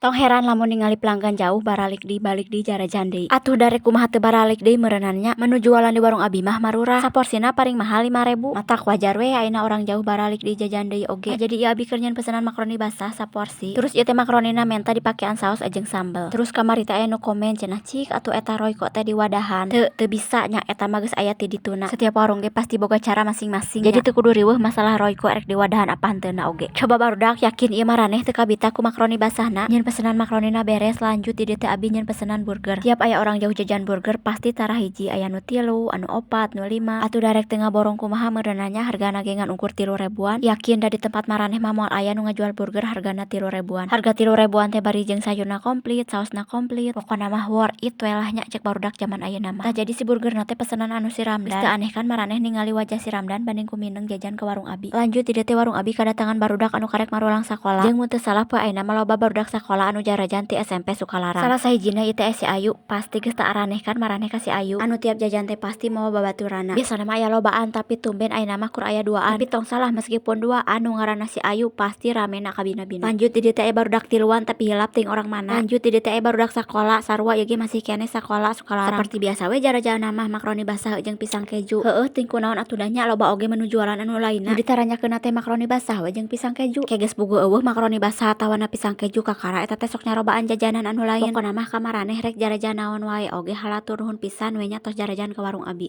Tong heran lamun ningali pelanggan jauh baralik deui, balik deui, jarajan deui. Atuh da rek kumaha teu baralik deui meureunan nya. Menu jualan di warung abi mah marurah. Saporsina paling mahal 5.000. Matak wajar we ayeuna orang jauh baralik deui, jajan deui oge. Nah, jadi ieu abi keur nyieun pesenan makaroni basah saporsi. Terus ieu teh makaronina menta dipakean saos jeung sambel. Terus kamari teh aya nu komen cenah, "Cik, atuh eta Royco teh diwadahan." Teu, teu bisa nya, eta mah geus aya ti dituna. Setiap warung ge pasti boga cara masing-masing. Jadi teu kudu riweuh masalah Royco erek diwadahan apa henteuna oge. Coba, barudak, yakin ieu maraneh teu kabita ku makaroni basahna. Nyieun pesenan makaronina beres, lanjut di dieu teh abi nyieun pesenan burger. Tiap aya orang jauh jajan burger pasti tara hiji, aya nu tilu, anu opat, nu lima. Atuh darek teu ngaborong kumaha meureunna nya, hargana ge ngan ukur 3.000-an. Yakin da di tempat maraneh mah moal aya nu ngajual burger hargana 3.000-an. Harga 3.000-an teh bari jeung sayurna komplit, saosna komplit. Pokona mah worth it we lah nya cek barudak jaman ayeuna mah. Tah, jadi si burgerna teh pesenan anu si Ramdan. Geus teu aneh kan maraneh ningali wajah si Ramdan banding kumineng jajan ke warung abi. Lanjut, di dieu teh warung abi kadatangan barudak anu karek marulang sakola. Jeung mun teu salah poe ayeuna mah loba barudak sakola anu jarajan ti SMP Sukalarang. Salah sahijina ieu teh si Ayu, pasti geus teu araneh kan maraneh ka si Ayu. Anu tiap jajan teh pasti mawa babaturana. Biasana mah aya lobaan, tapi tumben ayeuna mah kur aya duaan. Tapi tong salah, meskipun duaan, nu ngaranna si Ayu pasti ramena kabina-bina. Lanjut, di dieu teh aya barudak tiluan, tapi hilap teuing orang mana. Lanjut, di dieu teh aya barudak sakola, sarua ieu ge masih keneh sakola Sukalarang. Saperti biasa we jarajanna mah makaroni basah jeung pisang keju. Heueuh, teuing kunaon atuh dah nya, loba oge menu jualan anu lainna. Nu ditaranyakeunna teh makaroni basah we jeung pisang keju. Ke geus puguh euweuh makaroni basah atawana pisang keju, kakara eta teh sok nyarobaan jajanan anu lain. Pokona mah ka maraneh rek jarajan naon wae oge, halatur nuhun pisan we nya tos jarajan ka warung abi.